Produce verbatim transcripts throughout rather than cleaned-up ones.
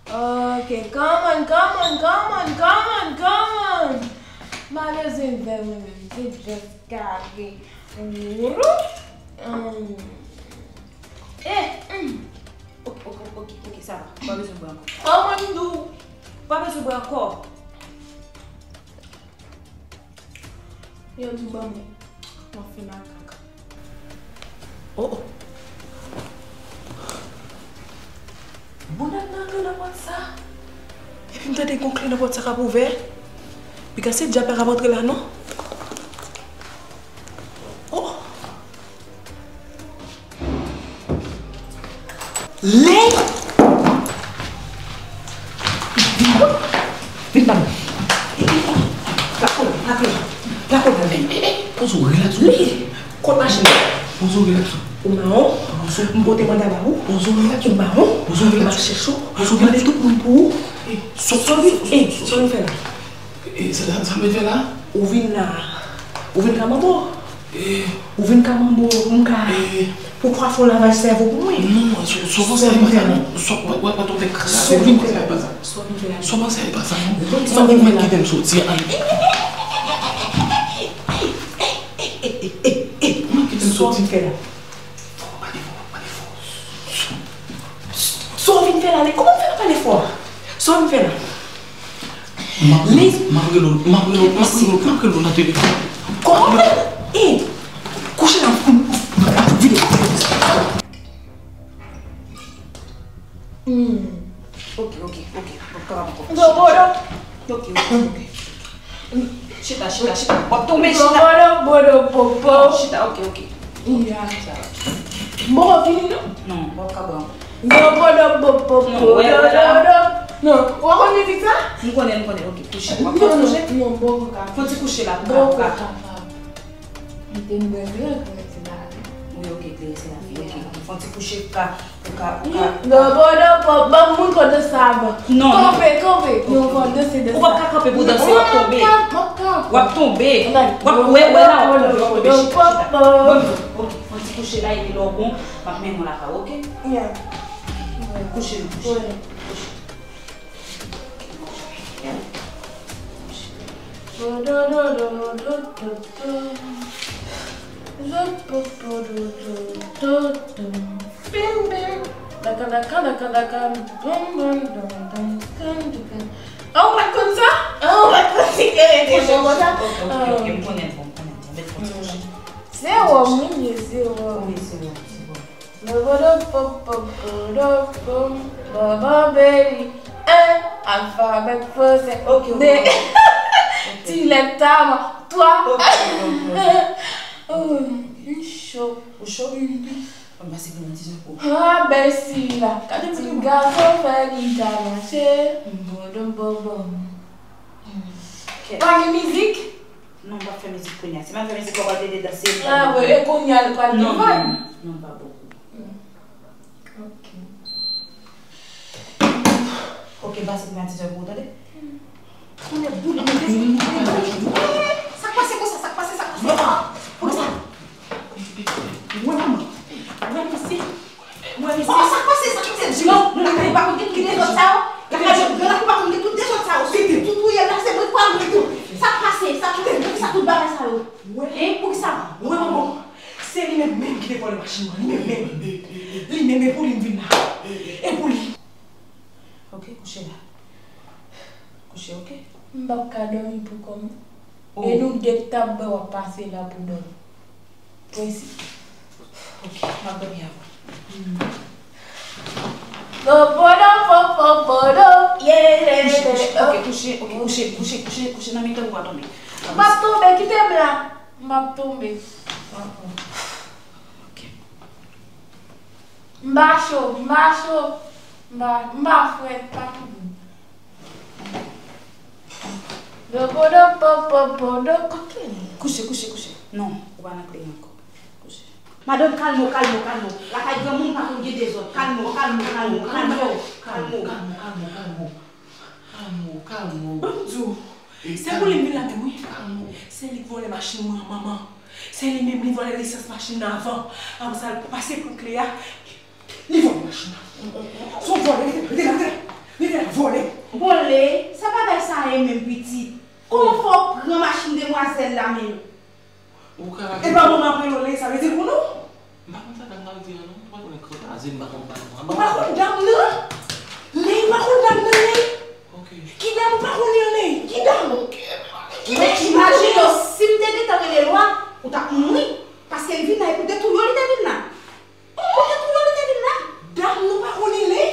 Ok, come on, come on, come on, come on, come on. M pa bezwen vè mwen menm, se just kare. Hum. Eh, hum. Ok, ok, ok, ok, sa va. Ou pa bezwen bwè ankò. Oh, mwen m di w. Ou pa bezwen bwè ankò. Yo di ban mwen. Mwen fin ak kaka. Oh, oh. Bonèt nan antre nan pòt sa. Epi m tande gon kle nan pòt sa k ap ouvè. Piga se dyab la k ap antre la, non? Oh. Lè. Vin pa m. Lakòl, lakòl, lakòl. Poze w, relax. Lè. Kot machin nan? Poze w, relax. Ou mawon? M pote manda ba ou. Poze w, relax. Ou mawon? Poze w, relax. Mache cho. Poze w, relax. Mande tout moun pou ou. Sòt, sòt, sòt, sòt. Sa w vin fè la? E, sa, sa, sa m vin fè la? Ou vin la. Ou vin ka manbo. E. Ou vin ka manbo, ou vin ka. E. Pou kwafe w lavaj sèvo pou mwen. Non, sa, sa w panse a e pa sa, non. Sa w, w, w, w tonbe kraze. Sa w vin fè la? Sa w vin fè la? Sa w panse a e pa sa, non. Sa w vin fè la? Kite m soti, ale. Mwen kite m soti. Sa w vin fè la? Fò, pale fò, pale fò. Sa w vin fè la? Kòman w fè la pale fò a? Sa w vin fè la? M ap, m ap rele w, m ap rele w, m ap rele w, m ap rele w nan telefòn. Kòman w fè? E, kouche la, m, m, m ap vide. Hmm. Ok, ok, ok. Bon, kapab ankò. Dobodo. Ok, ok, ok. Chita, chita, chita. W ap tonbe, chita. Dobodo, bodo, popo. Chita, ok, ok. Ya. Bon, fini non? Non, w ap ka bwè ankò. Dobodo, popo, non, wè, wè la. Non, w ap konn mizik sa? M konnen, m konnen. Ok, kouche. W ap kouche? Non, non, bon, kapab. Fò ti kouche la pou ka, pou ka. Bon, kapab. Mete m bwè kleren, kleren se la. Wi, ok, kleren se la. Ok, ok. Fò ti kouche pou ka, pou ka, pou ka. Dobo, dobo, ban m moun kò danse sa avan. Non, non. Kanpe, kanpe. Non, fò danse, danse. Ou p ap ka kanpe pou danse, w ap tonbe. W ap ka, w ap tonbe. W ap, wè, wè la, w ap tonbe, w ap tonbe. Chita, chita. Bon, ok, fò ti kouche la, epi lè w bon, m ap mennen w lakay ou, ok? Yeah. Kouche, kouche. Kouche. Ah, ou pa t konn sa? Ah, ou pa t konn si kleren te bon konsa? Ok, ok, ok, m konnen l bon, m konnen l bon. Met fò ti kouche. Se wòm, wi, se wòm. Wi, se wòm, se wòm. Bobo, bobo, bobo, bobo, baby. Un, alfabè fransè. Ok, ok. Deux. Ok. Ti lèt tama. Trois. Ok, ok, ok. Oh, m cho. Ou cho? Mm. Bon, pase pou mwen, ti jan pou. Ah, ben si la. Gade ti gason fè li ka mache. Bobo, bobo. Ok. Pa gen mizik? Non, m p ap fè mizik kounye a. Si m al fè mizik la, w pral plede danse, m p ap... Ah, bon, e kounye a, l pral... Non, non, non, non, pa bon. Hmm. Ok. Ok, pase pou mwen, ti jan pou ou, tande? Kounye a, boule, mete... Sa k pase konsa, sa k pase, sa k pase? Poukisa? Mwen, manman. Mwen, mesye. Mwen, mesye. Oh, sa k pase, sa k pase? Di non, non, non, ou pa konn gen tout dezòd sa yo? Lakay yo, yo la, ou pa konn gen tout dezòd sa yo. Kite. Tout ou ye la, se mwen k pral mete tou. Sa k pase, sa k pase? Poukisa tout bagay sa yo? Hein? Poukisa? Mwen, manman. Se li menm menm ki te vòlè machin mwen, li menm menm. Li menm, e pou li m vin la. E pou li. Ok, kouche la. Kouche, ok? M p ap ka dòmi pou kò m. Oh. E nou de k t ap bwè, w ap pase la pou dòmi. Prensip. Ok, m ap dòmi avè w. Hmm. Popodo, popopodo, yeah, yeah, yeah. Kouche, kouche, ok, kouche, ok, kouche, kouche, kouche, kouche nan mitan pou w pa tonbe. M p ap tonbe, kite m la. M p ap tonbe. Ok. M pa cho, m pa cho, m pa, m pa frèt, pa kite m. Dobodo, popopodo, kote li? Kouche, kouche, kouche. Non, ou pa nan kleren ankò. Kouche. Madanm, kalme w, kalme w, kalme w. Lakay granmoun pa konn gen dezòd. Kalme w, kalme w, kalme w, kalme w, kalme w. Kalme w, kalme w, kalme w. Ban m di w, se pou li m vin la menm, wi. Kalme w. Se li k vòlè machin mwen an, manman. Se li menm, li vòlè lesans machin nan avan. Apre sa, l pase pran kle a. Li vòlè machin nan. Se yon vòlè, rete la, rete la, rete la, rete la. menm pitit. Kòman fè w pran machin demwazèl la menm? Ou ka... E pa bon m ap rele w Ley, sa vle di l pou nou? M pa konn sa dam nan di an non. M pa konnen kraze, m pa konn dam nan. Ou pa konn dam nan? Ley, ou pa konn dam nan, Ley? Ok. Ki dam ou pa konnen an, Ley? Ki dam? Ok. Ki dam? Men imajine w, si m te gentan rele lwa, ou t ap mouri. Paske l vin la, e pou detwi w li te vin la. Pou detwi w li te vin la. Dam nou pa konnen, Ley?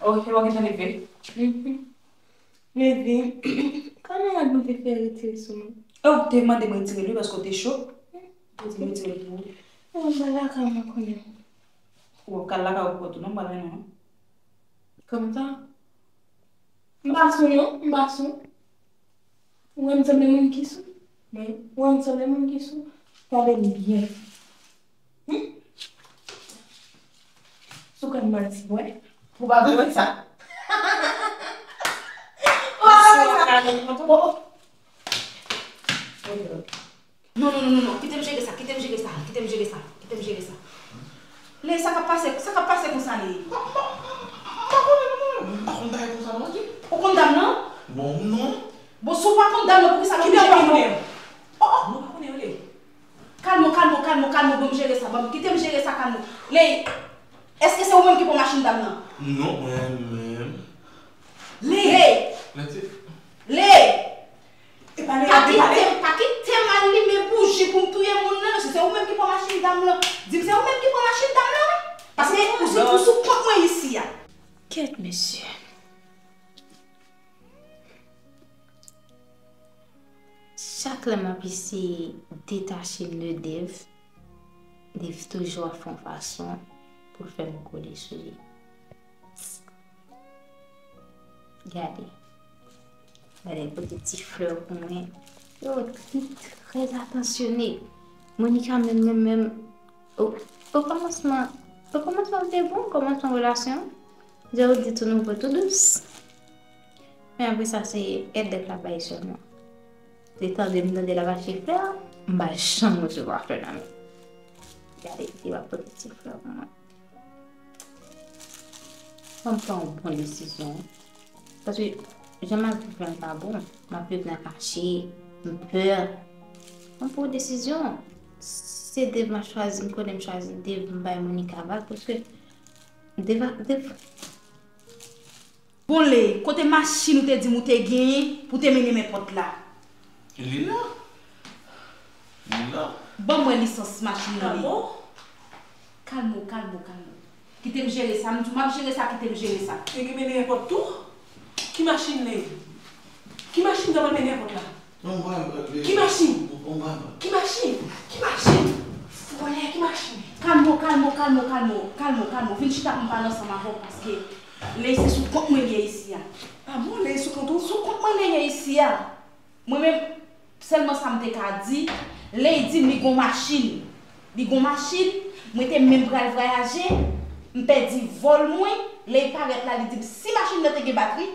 Ok, w gentan leve? Mhm. Leve. Kanmarad nou te fè retire sou mwen. Oh, ou te mande mwen retire l wi, paske w te cho. Ou te retire l pou ou. Ou anba lakay mwen kounye a. Ou ap ka al lakay ou pou kont ou non, m pa mennen w non. Kòman sa? M pa sou non, m pa sou. Ou wè m sanble moun ki sou? Wi. Ou wè m sanble moun ki sou? Gade m byen. Hmm? Sou kòm manti, wè. Ou pa vle wè sa. Ou pa vle wè sa. Oh, oh. Non, non, non, non, non. Kite m jere sa, kite m jere sa, kite m jere sa, kite m jere sa. Ley, sa k ap pase, sa k ap pase konsa, Ley? M pa, m pa, m pa konnen non, mwen menm. M pa konn bagay konsa non, di. Ou konn dam nan? Bon, non. Bon, si w pa konn dam nan, poukisa w ap... Ki dam pa konnen? Oh, oh. Mwen pa konnen, Ley. Kalme w, kalme w, kalme w, kalme w, ban m jere sa, ban m, kite m jere sa, kalme w. Ley, èske se ou menm ki pran machin dam nan? Non, mwen menm. Ley! Ley! Ley! Epa Ley, pa kite m, pa kite m alimen bouji pou m touye moun nan, mesye, se ou menm ki pran machin dam lan. Di m se ou menm ki pran machin dam lan, wi. Paske ou sou, ou sou kont mwen isi a. Kèt, mesye. Chak lè m ap eseye detache m de Dave, Dave toujou ap fè yon fason pou l fè m kole sou li. Gade. Gade, pote ti flè pou mwen. Yo, li trè atansyone. Monica menm, menm, menm. O, o kòmansman, o kòmansman te bon, kòmansman relasyon. Jan ou di tou nou vo tou dous. Men apre sa, se èdèk l ap bay sèlman. Te tande m tande l ap achte flè, m pa janm resevwa flè nan men l. Gade, li ap pote ti flè pou mwen. Fò m pran yon bon desizyon. Paske jan m ap viv la pa bon. M ap viv nan kache, m pè. Fò m pran yon desizyon. Se Dave m ap chwazi, m konnen m chwazi Dave, m bay Monica vag, paske Dave, Dave, Bon, Ley, kote machin ou te di m ou te genyen pou te mennen m èpòt la? Li la. Li la. Ban mwen lisans machin nan, Ley. Ah bon? Kalme w, kalme w, kalme w. Kite m jere sa, m di w m ap jere sa, kite m jere sa. Te gen mennen èpòt tou? Ki machin, Ley? Ki machin w t ap mennen èpòt la? Ki machin? Ki machin? Ki machin? Ki machin? Vòlè, ki machin? Kalme w, kalme w, kalme w, kalme w, kalme w, kalme w. Vin chita pou m pale ansanm avè w, paske Ley se sou kont mwen li ye isi a. Ah bon, Ley sou kont ou? Sou kont mwen li ye isi a. Mwen menm, sèlman sa m te ka di, Ley di m li gon machin. Li gon machin, mwen te menm pral vwayaje, m pèdi vòl mwen, Ley parèt la, li di m si machin nan te gen batri,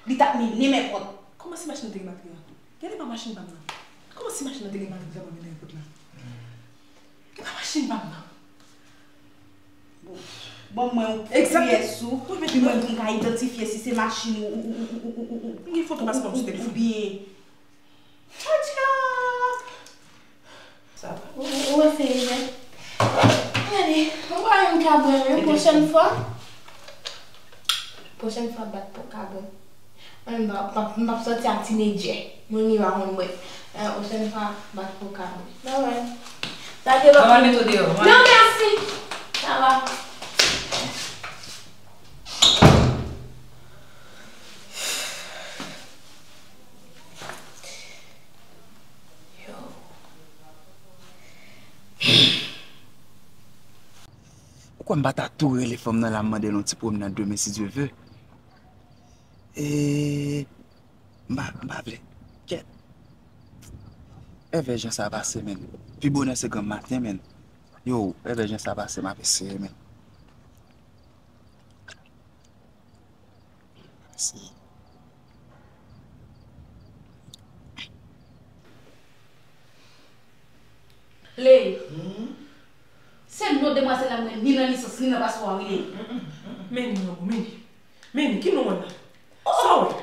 li t ap mennen m èpòt. Kòman si machin nan te gen batri a? Gade pa machin pa m nan. Kòman si machin nan te gen batri sa pa mennen èpòt la? E pa machin pa m nan. Bon, ban mwen yon pyès ou, pou mwen pou m ka idantifye si se machin ou, ou, ou, ou, ou, ou, ou, ou, ou byen. Adya! Sa va. Ou, ou eseye, men. Gade, ou pa yon kabren, men pwochèn fwa. Pwochèn fwa, bat pou kabren. Mwen, m p ap, m p ap, m p ap sòti ak tinedjè. Moun li pa konn bwè. Eh, pwochèn fwa, bat pou kabren. Bye bye. Sa te lòt. Mwen mete w deyò. Non, mèsi. Sa va. Yo. Ou kwè m pa ta tou rele fanm nan la, m mande l yon ti pwomnad demen, si Dye ve? E, m pa, m pa vle. Kèt. Èvè jan sa pase, menn. Pi bonè se granm maten, menn. Yo, èvè jan sa pase, m ap eseye, menn. Ley, se non demwazèl la m wè ni nan lisans, ni nan paspò a, wi, Ley. Men li, men li, men li. Men li, ki non an nan? Sa w wè?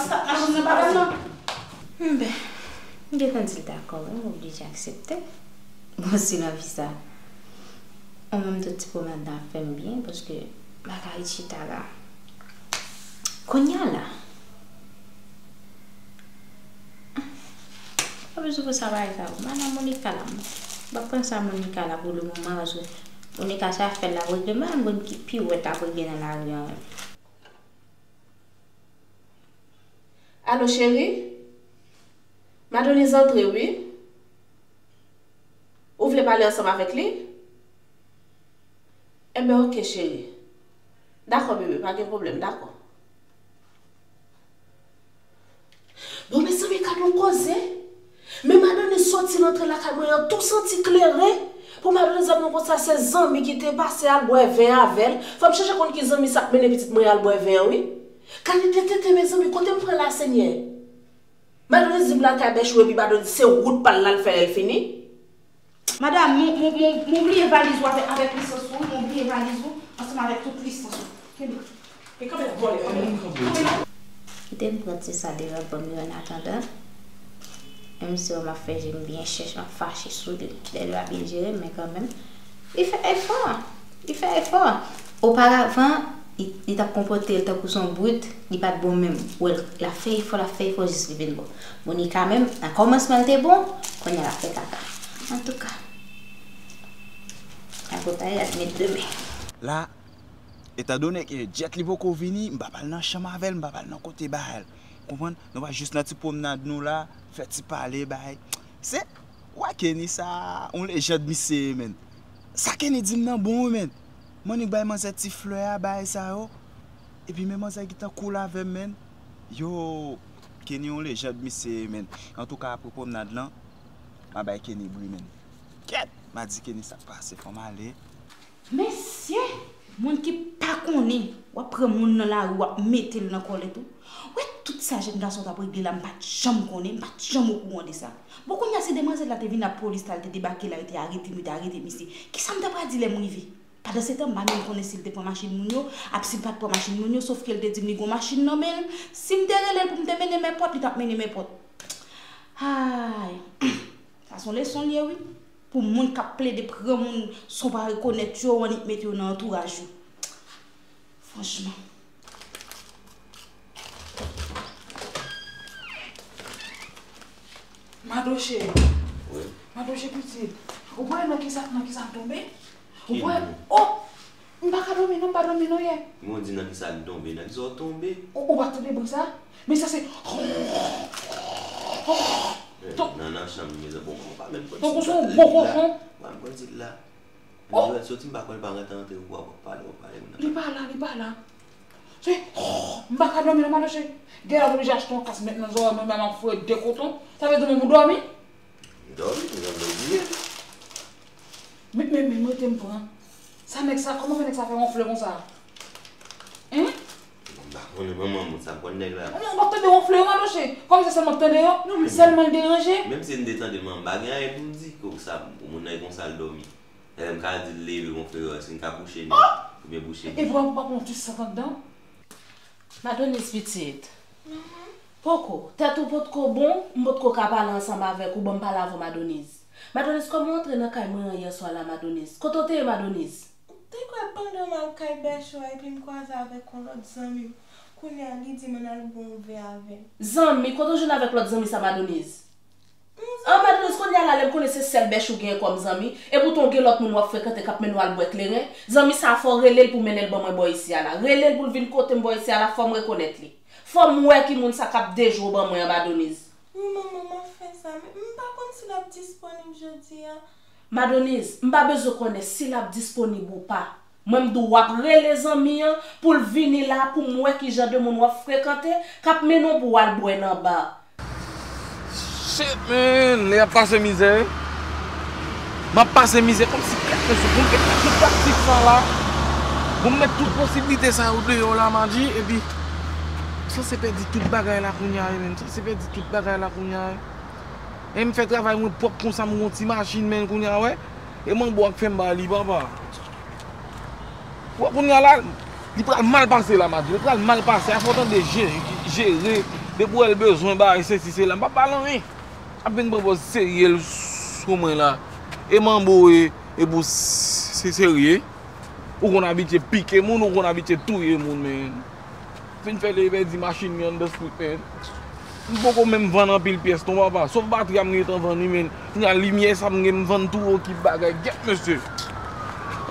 Pase kat machin nan pa la non. Enben, m gentan di l dakò, wi, m oblije aksepte. Bon, si nan vi sa, yon moun tout ti pwomen ladan ap fè m byen, paske m pa ka ret chita la. Kounye a la, pa bezwen pou sa bagay sa. Madan Monica la, m pa pran sa Monica la pou le moman, paske Monica sa fè l ap regle, m pa konn ki piwèt ap regle nan lari an menm. Alo, cheri? Madonise antre, wi. Ou vle pale ansanm avèk li? Enben, oke, cheri. Dakò, bebe, pa gen pwoblèm, dakò. Bon, mezanmi, gad yon koze. Men Madonise soti rantre lakay mwen an, tou santi kleren. Pou Madonise ap nan konsa, se zanmi ki te pase al bwè ven avè l. Fò m chèche konn ki zanmi sa k mennen pitit mwen al bwè ven an, wi. Kalite tenten, mezanmi, kote m pran la, Senyè? Madonise di m l al kay bèch ou, epi Madonise se wout pa l la l fè lè l fini. Madanm, m, m, m, m oubliye valiz ou avèk, avèk lisans ou, wi, m oubliye valiz ou, ansanm avèk tout lisans ou. Kenbe. E kanpe la, vòlè, kanpe la, kanpe la. Kite m pran ti sa devan ban m yo an atandan. Menm si wè m ap fè je m byen chèch, m ap fache sou li. Lè l pa byen jere m, men kanmenm, li fè efò. Li fè efò. Oparavan, li, li t ap konpòte l tankou se yon brit, li pa t bon menm. Wè l, l ap fè efò, l ap fè efò jis li vin bon. Monica menm, nan kòmansman l te bon, kounye a l ap fè kaka. Antouka, n ap repare, n ap met demen. La, etandone ke Jet li poko vini, m pa pral nan chanm avè l, m pa pral nan kote bagay l. Konprann? Nou va jis nan ti pwomnad nou la, fè ti pale, bay. Se, wè Kenny sa, yon lejand misye ye, menn. Sa Kenny di m nan bon, wi, menn. M annik bay manzè ti flè a, bagay sa yo. Epi men manzè gentan cool avè m, menn. Yo, Kenny yon lejand misye ye, menn. Antouka, apre pwomnad lan, m a bay Kenny bri, menn. Kèt! M a di Kenny sa k pase, fò m ale. Mesye, moun ki pa konnen, w ap pran moun nan lari, w ap mete l nan kòlèt ou. Ou wè tout sa jèn gason t ap regle la, m pa t janm konnen, m pa t janm okouran de sa. Bon, kounye a, si demwazèl la te vin ak polis la, l te debake la, yo te arete m, yo te arete misye. Kisa m ta pral di lè m rive? Pandansetan, m pa menm konnen si l te pran machin moun yo, ap si l pa t pran machin moun yo, sof ke l te di m li gon machin nan men l. Si m te rele l pou m te mennen m èpòt, li t ap mennen m èpòt. Ay, sa se yon leson l ye, wi. Pou moun k ap plede pran moun san w pa rekonèt yo, w annik mete yo nan antouraj ou. Franchman. Madoche. Wi. Madoche pitit. Ou konnen nan kisa, nan kisa m tonbe? Ou konnen? Oh! M pa ka dòmi non, m pa dòmi non yè. Mwen di nan kisa l tonbe, nan kisa w tonbe? Ou, ou pa tande bri sa? Men sa se Eh, nan, nan chanm, mezanmi, bon, mwen pa menm konn si l la. Tankou se yon gwo kochon. Mwen pa menm konn si l la. Oh! Li soti, m pa kwè l pa rantre, antre, w ap pale, w ap pale, moun nan. Li pa la, li pa la. Se, m pa ka dòmi non, Madoche. Gen lè w oblije achte yon kas, met nan zòrèy mwen, m ap foure de koton. Sa vle di mwen pou dòmi? M dòmi, m dòmi, bliye. Men, men, men, mwen te m pran. Sa nèg sa, kòman fè nèg sa fè wonfle konsa? Hein? M pa konnen manman mwen sa pran nèg la. Non, m ap tande wonfle yo, Madoche. Kòm se sèlman tande yo, sèlman l deranje. Menm si m te tande, man, m pa gen anyen pou m di. Kou sa, moun nan e konsa l dòmi. Lè m ka di l leve wonfle yo, èske m ka bouche nez? Oubyen bouche bouch? Epi w ap, w ap pran yon ti sant anndan? Madoniz pitit. Poko. Tèt ou potko bon, m potko ka pale ansanm avèk ou, ban m pale avè w, Madoniz. Madoniz, kòman w antre nan kay mwen an yè swa la, Madoniz? Kote w te ye, Madoniz? M te kwè pandan m al kay Bècho a epi m kwaze avèk yon lòt zanmi m. Kounye a, li di m ann al bwè yon vè avè l. Zanmi? Kote w jwenn avèk lòt zanmi sa, Madoniz? An, Madoniz, kounye a la, lè m konnen se sèl Bècho w genyen kòm zanmi, epoutan w gen lòt moun w ap frekante k ap mennen w al bwè kleren, zanmi sa a fò w rele l pou w mennen l ban mwen bò isi a la. Rele l pou l vin kote m bò isi a la, fò m rekonèt li. Fò m wè ki moun sa k ap dejwe w ban mwen an, Madoniz. Wi, manman, m ap fè sa, men m pa konn si l ap disponib jodi a. Madoniz, m pa bezwen konnen si l ap disponib ou pa. Mwen, m di w ap rele zanmi an pou l vini la pou m wè ki jan de moun w ap frekante k ap mennen w pou w al bwè nan ba. Shit, man! Nèg ap pase mizè, wi. M ap pase mizè kòmsi kèk mesye pou m te fè tout taktik sa la. Pou m met tout posiblite sa yo deyò la, m a di, epi m sanse pèdi tout bagay la kounye a, wi, menn. M sanse pèdi tout bagay la kounye a, wi. E m fè travay mwen pwòp konsa, m gon ti machin, menn, kounye a, wè. E manbo a k fè m ba li, papa. Wè, kounye a la, li pral mal pase la, Madri. Li pral mal pase. A fò tande je-, jere. Depi w wè l bezwen bagay, sesi, sela. M p ap ba l anyen. Ap vin pran pòz serye l sou mwen la. E manbo e, e pou se serye. Ou konn abitye pike moun, ou konn abitye touye moun, men. Fin fè li pèdi machin li anndan street, man. M poko menm vann anpil pyès non, papa. Sof batri a m gentan vann li, men. Kounye a limyè sa m gen m vann tou, o ki bagay. Gèt mesye.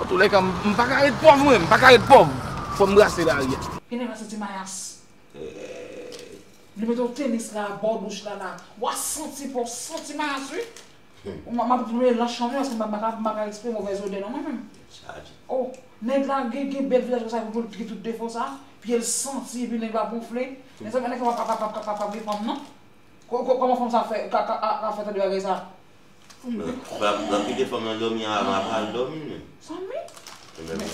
Antoulèka, m, m pa ka ret pòv, mwen. M pa ka ret pòv. Fò m brase lari a. Genlè m santi mayas. Li mete yon tenis la, bò douch la, la. W a santi, fò w santi mayas, wi. M, m ap di nou e lan chanm yo, paske m pa, m pa ka, m pa ka eksprime movèz odè non, mwen menm. Chaje. Oh, nèg la gen, gen bèl vizaj konsa, epi pou l gen tout defo sa, pye l santi, epi nèg la gonfle. Mezanmi, nèg sa pa, pa, pa, pa, pa, pa vle fanm non. Ko-, ko-, kòman fanm sa fè, ka, ka, ka, ka fè tande bagay sa? Bon, l ap, l ap kite fanm nan dòmi avan, apre al dòmi, men. Zanmi? Men, men, men,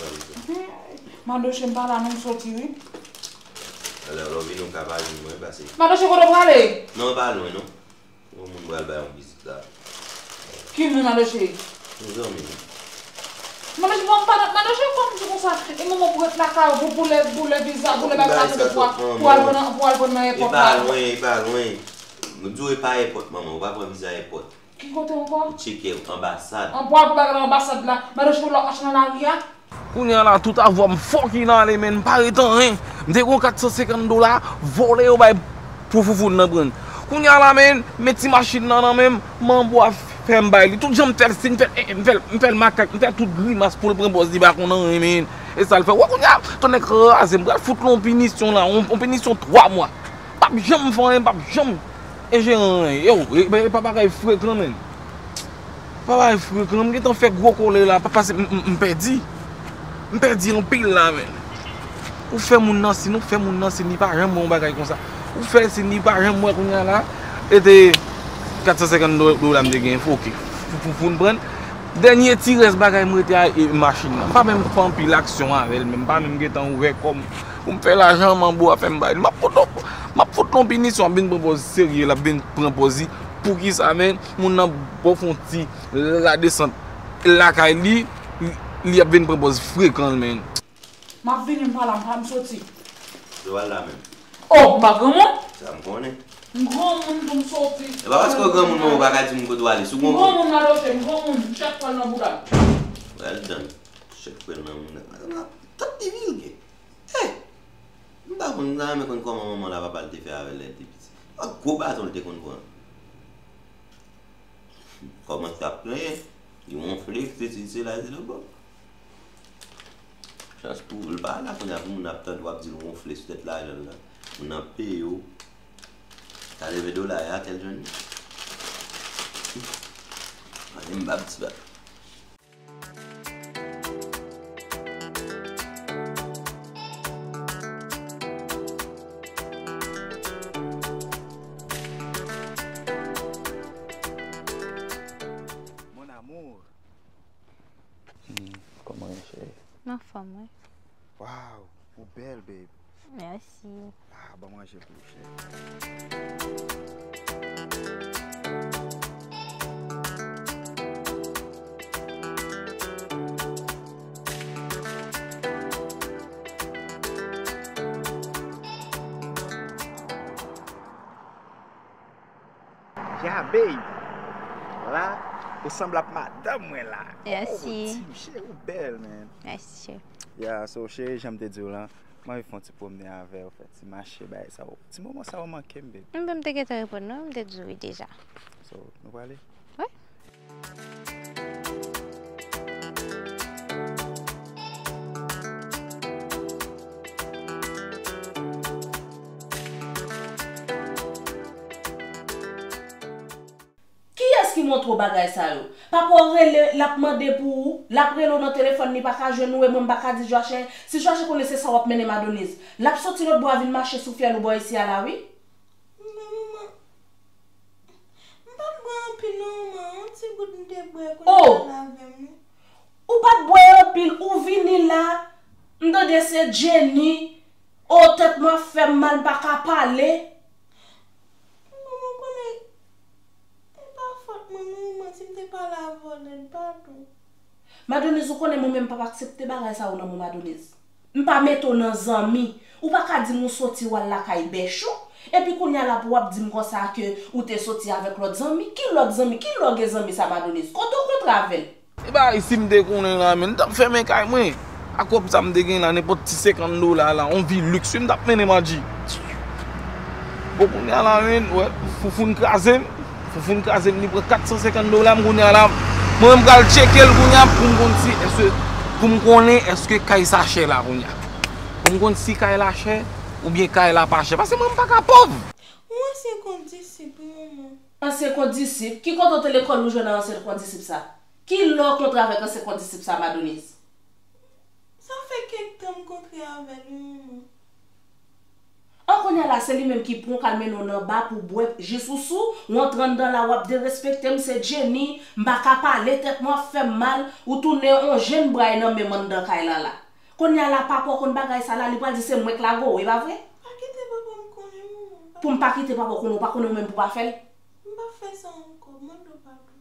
men, Madoche, m pa la non, m soti, wi. Alò, lè w vini, w ka pa jwenn mwen, pase. Madoche, kote w prale? Non, pa lwen, non. Yon moun pral bay yon vizit la. Ki moun, Madoche? Yon zanmi m. Madoche, bon, pa, Madoche, kòm di konsa, e manman pou ret lakay ou, pou, pou lè, pou lè viza, pou lè bagay la, pou al, pou al pran nan, pou al pran nan èpòt la. E pa lwen, e pa lwen. M di w e pa èpòt, manman, ou pa pran viza èpòt. Ki kote ankò? Ou tcheke anbasad. An pou al pou bagay nan anbasad la. Madoche, pou lè w mache nan lari a. Kounye a la, tout avwa m fucking ale, men m pa ret anyen. M te gon kat san senkant dola, vòlè yo bay pou Foufoun nan pran. Kounye a la, men, met ti machin nan nan men m, manbo a fè m bay li. Tout jan m fè l, si m fè l, eh, m fè l, m fè l makak, m fè tout grimas pou l pran pòz li pa konn anyen, men. E sa l fè. Wè kounye a, tonnè kraze m, pral fout l yon pinisyon la, yon, yon pinisyon twa mwa. P ap janm fè anyen, p ap janm. E jeran, yo, e, e pa bagay frekan, menn. Pa bay frekan, m gentan fè gwo kole la, pa pase m, m, m pèdi. M pèdi anpil la, menn. Ou fè moun nan sin, ou fè moun nan sin, li pa janm wè yon bagay konsa. Ou fè l sin, li pa janm wè kounye a la. E te kat san senkant do-, dola m te gen, ok. Pou, pou, pou n pran. Dènye ti rès bagay m rete a, e machin nan. M pa menm fè anpil aksyon avè l, menm m pa menm gentan ouvè kò m. Pou m fè lajan, manbo a fè m bay. M ap fout, m ap fout l yon pinisyon, ap vin pran pòz serye, l ap vin pran pòz li. Poukisa, menn? Moun nan bon fè yon ti la desant lakay li, li, li ap vin pran pòz frekan, menn. M ap vini, m pa la, m pa m soti. Se w al la menm. Oh, m pa granmoun? Sa m konnen. M granmoun pou m soti. E pa paske w granmoun, manman w pa ka di m kote w ale. Si w M granmoun, m aloje, m granmoun, m chèk pwèl nan bouda m. Well done. Chèk pwèl nan bouda m. Tande vilgè. Eh! M pa konn, m ta renmen konn kòman manman l ak papa l te fè avè l lè l te piti. Yon gwo baton l te konn pran. Kòmanse ap plenyen, li wonfle, sesi, sela, etsetera. Chans pou ou, l pa la kounye a pou moun ap tande w ap di l wonfle sou tèt lajan l la. Moun nan peye w. Katrevin dola a, kèl jwenn li? Anyen m p ap di pa. Mon amour. Hmm, kòman ye, cheri? M anfòm, wi. Wow, ou bèl, babe. Mèsi. Ah, ban manje pou ou, cheri. Ya, babe. La, ou sanble ak madanm mwen la. Mèsi. Oh, Tim, cheri, ou bèl, man. Mèsi, cheri. Ya, so, cheri, jan m te di w lan, m anvi fè yon ti pwomnen avè w, fè ti mache, bagay sa yo. Ti moman sa yo manke m, babe. M, m te gentan reponn, non, m te di w wi deja. So, nou prale? Wi. Kiyès ki montre w bagay sa yo? Papa w rele, l ap mande pou ou, l ap rele w nan telefòn, li pa ka jwenn ou, e mwen m pa ka di Jwachen. Si Jwachen konnen se sa w ap mennen Madoniz, l ap soti lòtbò a vin mache sou fyèl ou bò isi a la, wi. Men manman, m pa t bwè anpil non, manman, yon ti gout m te bwè, kounye a l avè m, wi. Ou pa t bwè anpil, ou vini la, m tande se Jenny, o, tèt mwen ap fè m mal, m pa ka pale. Manman, konnen, e pa fòt mwen, non, manman, si m te pale avè w lèd, padon. Madoniz, ou konnen mwen menm m p ap aksepte bagay sa yo nan men w, Madoniz. M pa mete w nan zanmi. Ou pa ka di m ou soti w al lakay bèch ou, epi kounye a la pou w ap di m konsa ke ou te soti avèk lòt zanmi. Ki lòt zanmi? Ki lòge zanmi sa, Madoniz? Kote w kontre avè l? E bagay si m te konnen la, men m t ap fèmen kay mwen. Ak kòb sa m te gen la, nenpòt ti senkant dola la, yon vi liks, wi, m t ap mennen, Madji. Bon, kounye a la, men, wè, Foufoun kraze m. Foufoun kraze m, li pran kat san senkant dola m kounye a la. Mwen menm m pral tcheke l kounye a pou m konn si èske, pou m konnen èske kay sa chè la kounye a. Pou m konn si kay la chè oubyen kay la pa chè. Paske mwen m pa ka pòv. Yon ansyen kondisip, wi, manman. Ansyen kondisip? Ki kote w te lekòl ou jwenn ansyen kondisip sa? Ki lè w kontre avèk ansyen kondisip sa, Madoniz? Sa fè kèk tan m kontre avè l, wi, manman. An, kounye a la, se li menm ki pran w k al mennen w nan ba pou w bwè jis ou sou, w antre anndan la, w ap derespekte m, se Jenny, m pa ka pale, tèt mwen ap fè m mal, ou tounen yon jenn bray nan men m anndan kay la la. Kounye a la, papa w konn bagay sa la, li pral di se mwen k lage w, e pa vre? Pa kite papa m konnen, manman. Pou m pa kite papa w konnen, ou pa konnen ou menm pou w pa fè l? M p ap fè sa ankò, mande w padon.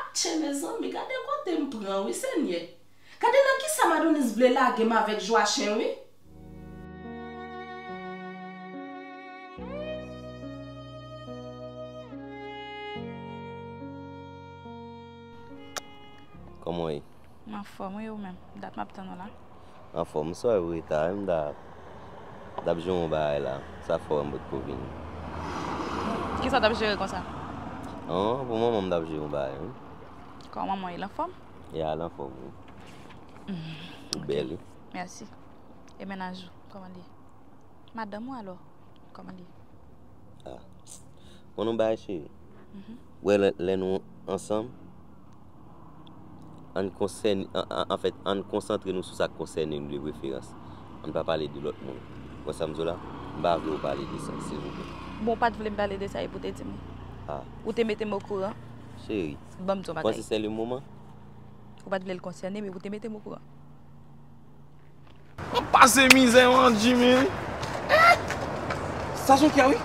Atchè, mezanmi, gade kote m pran wi, Senyè. Gade nan kisa Madoniz vle lage m avèk Jwachen wi. Kòman w ye? M anfòm wi, ou menm? Dat m ap tann ou la. Anfòm, m sòy ou reta wi, m ta, m t ap jere yon bagay la. Sa fè w wè m potko vini. Kisa w t ap jere konsa? An, pou moman m t ap jere yon bagay wi. Kòman manman w ye, l anfòm? Ya, l anfòm wi. Ou bèl, wi. Mèsi. E mennaj ou, kòman l ye? Madanm ou alò, kòman l ye? Ah. Konn yon bagay, cheri. Ou wè, lè, lè nou ansanm, ann konsèn-, an, an, anfèt, ann konsantre nou sou sa k konsène nou de preferans. Ann pa pale de lòt moun. Ou wè sa m di w la? M pa vle w pale de sa, silvouplè. Bon, ou pa t vle m pale de sa, epi w te di m. Ah. Ou te mete m okouran. Cheri, ban m di w yon bagay. Ou panse se le moman? Ou pa t vle l konsène m, epi w te mete m okouran. Mwen pase mizè, man, Jimmy. Eh! Sa se yon kè, wi.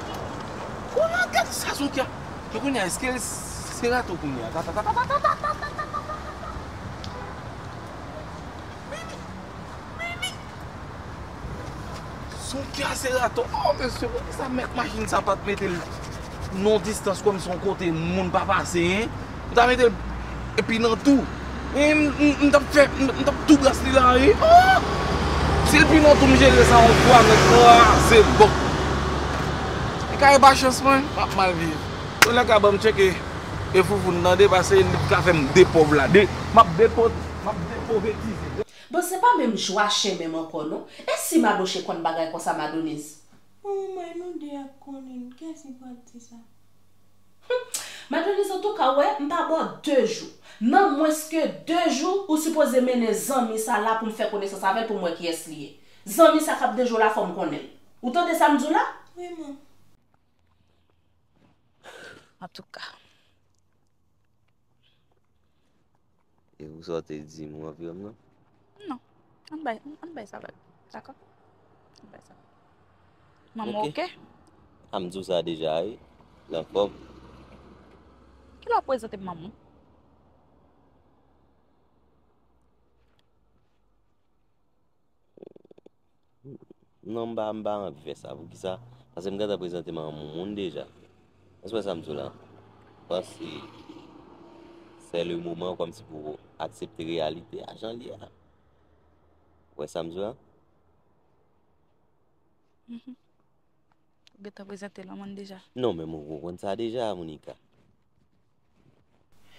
Kounye a, gad sa se yon kè. Men kounye a, èske l serato kounye a? Ta, ta, ta, ta. Mimi! Mimi! Se yon kè serato. Oh, mesye, poukisa mèt machin sa pa t mete l nan distans kòmsi yon kote moun pa pase, en? M ta mete l epi nan tou. E m, m, m t ap fè, m, m t ap tou bras li la, wi. Oh! Si l pi nan tou, m jere sa yon fwa, mèt kraze bòk. E kay pa chans mwen, m ap mal viv. Kounye a ka ban m tcheke e Foufou n tande, paske li ka fè m de pòv la. De, m ap depo-, m ap depovetize. Bon, se pa menm jwa chen menm ankò, non. E si Madoche konn bagay konsa, Madonise? Bon, manman, nou de ap konnen, kiyès ki pral di sa? Hum, Madonise, antouka, w wè, m pa ba w de jou. Nan mwens ke de jou, ou sipoze mennen zanmi sa la pou m fè konesans avè l, pou m wè kiyès li ye. Zanmi sa k ap deje w la, fò m konnen l. Ou tande sa m di w la? Wi, man. Antouka. E ou sa w te di m, ou anvi wè m nan? Non. Ann bay, ann bay sa vag. Dakò? Ann bay sa vag. Manman, oke? A, m di w sa deja, wi. L anfòm. Kilè w ap prezante m manman w? Non, m pa, m pa anvi fè sa. Poukisa? Paske m gentan prezante m a yon moun deja. Èske w wè sa m di w la? Paske c'est le moment kòmsi pou aksepte reyalite a jan l ye a. Ou wè sa m di w la? Mhm. Ou gentan prezante l yon moun deja? Non, men ou konn sa deja, Monica.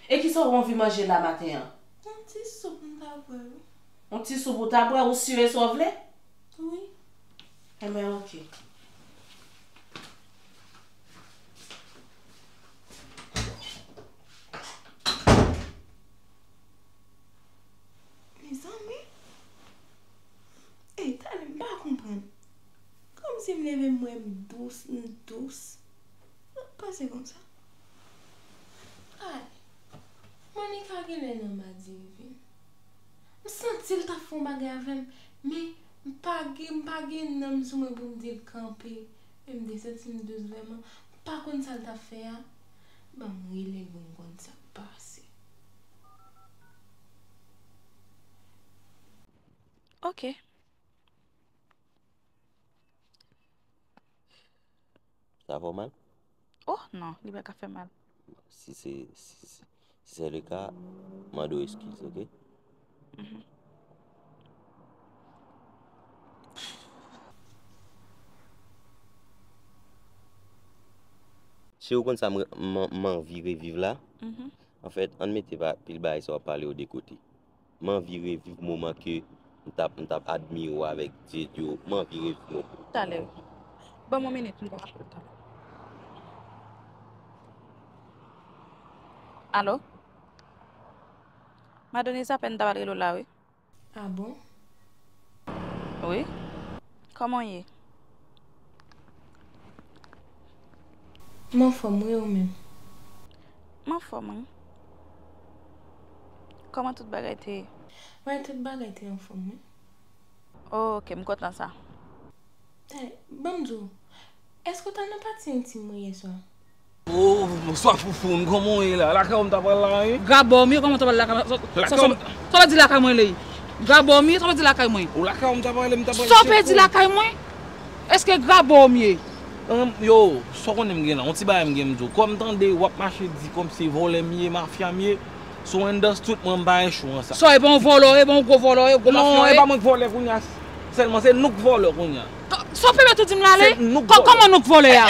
E kisa w anvi manje la maten an? Yon ti soup m ta bwè, wi. Yon ti soup ou ta bwè, ou si e sa w vle? Wi. Enben, oke. Mezanmi. Ey, talè m pa konprann. Kòmsi m leve m wè m dous, m dous. Sa k pase konsa? Ay, Monica genlè nan madiven. M santi l t ap fè yon bagay avè m, men m pa gen, m pa gen nanm sou mwen pou m di l kanpe. Men m te santi m dous vrèman. M pa konn sa l t ap fè a. Ban m rele l pou m konn sa k pase. Oke. Sa fè w mal? Oh, non, li pa ka fè mal. Si se, si, si, si se le ka, mande w eskiz, oke? Mhm. Si w konn sa m, m, m anvi reviv la, mhm, anfèt, ann mete ba-, pil bagay sa w ap pale yo de kote. M anvi reviv moman ke m t ap, m t ap admire w avèk Diego. M anvi reviv moman. Talè. Ban m yon minit, m pral rapele w talè. Alo? Madonise, apèn m t ap rele w la, wi. Ah bon? Wi. Kòman w ye? M anfòm, wi, ou menm? M anfòm, wi. Kòman tout bagay te ye? Wi, tout bagay te anfòm, wi. Oh, oke, m kontan sa. Hey, ban m di w, èske w t al nan pati entim mwen yè swa? Oh, bonswa Foufoun, kòman w ye la? Lakay ou m ta pral la, wi. Grabòm ye, kòman w ta pral lakay mwen? Sa, sa, sa, sa w di lakay mwen li? Grabòm ye, sa w di lakay mwen? Ou lakay ou m ta pral, m ta pral. Sa w di lakay mwen? Èske grabòm ye? Yo, sa w konnen m gen la, yon ti bagay m gen m di w. Kòm m tande w ap mache di kòm se vòlè m ye, mafya m ye, sou Wenders tout mwen m pa gen cho an sa. Sa, e pa yon vòlè w ye, e pa yon gwo vòlè w ye, gwo mafya w ye? Non, e pa mwen k vòlè kounye a. Sèlman, se nou k vòlè kounye a. Sa w pèmèt ou di m la, ale? Kò-, kòman nou k vòlè a?